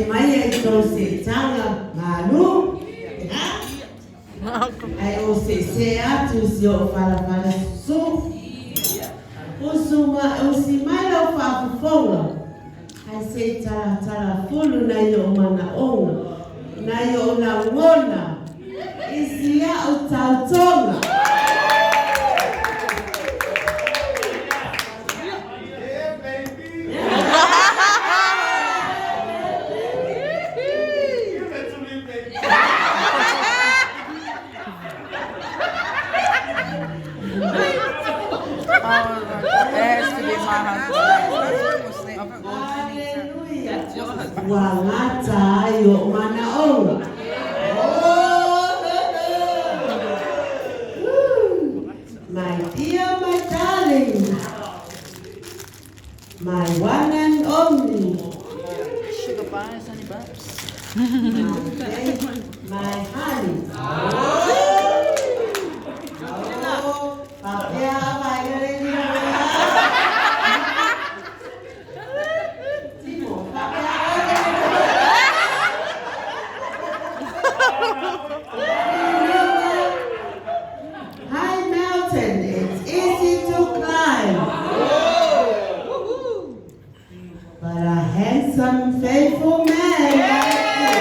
Mai ai tou seetaga malu, ae ou seesee atu i si ou falafala susu. Usi mai lau faafofoga, ae se i talatalafulu nai ou manaoga, nai ou lagona i si au tautoga. Give it to me, baby. Oh, that has to be my husband. Haleluya! Ua gata ai ou manaoga. Oh, Woo. My dear, my darling, my one and only, Sugar pies, honey bups. my babe, my honey. Oh, papea vai le ni. Timo, papea. High mountain, it's easy to climb. But a handsome, faithful man like you,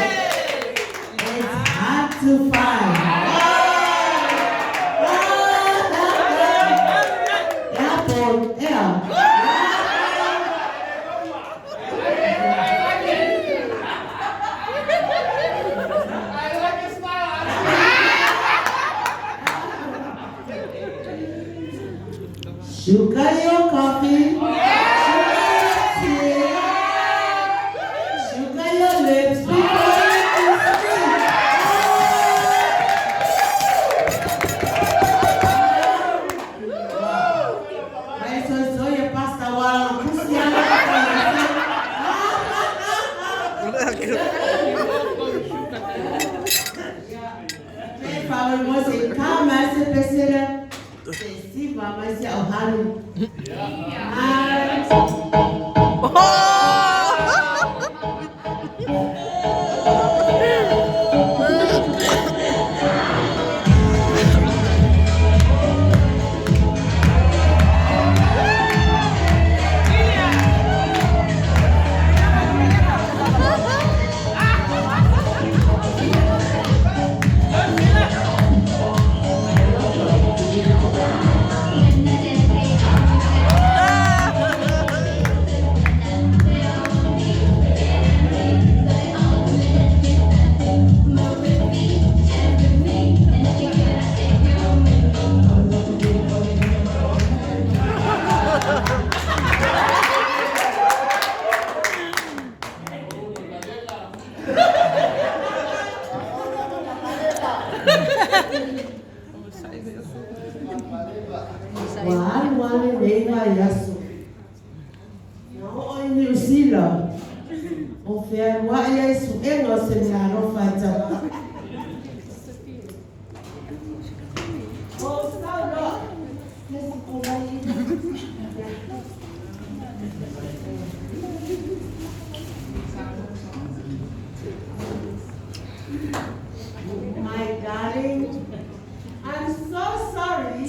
it's hard to find. Apple, yeah. I like your style. Sugar your coffee, sugar your tea, sugar your lips before you kiss me. Vai so so pasta wala kusiana. Oh! Ua alu lava lenei vaiaso na oo i Niu Sila o fealuai ai suega o se meaalofa e tauave. O sauloa le sikolai. My darling, I'm so sorry.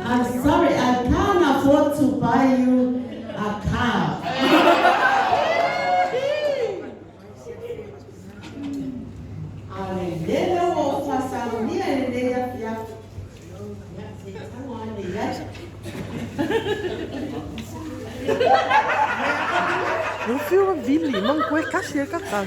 I'm sorry, I can't afford to buy you a car. Ale lele ua ou faasaunia i lenei afiafi. Ia, se i tago ane i ai. No fiu vili, mang koe kasi e kaka.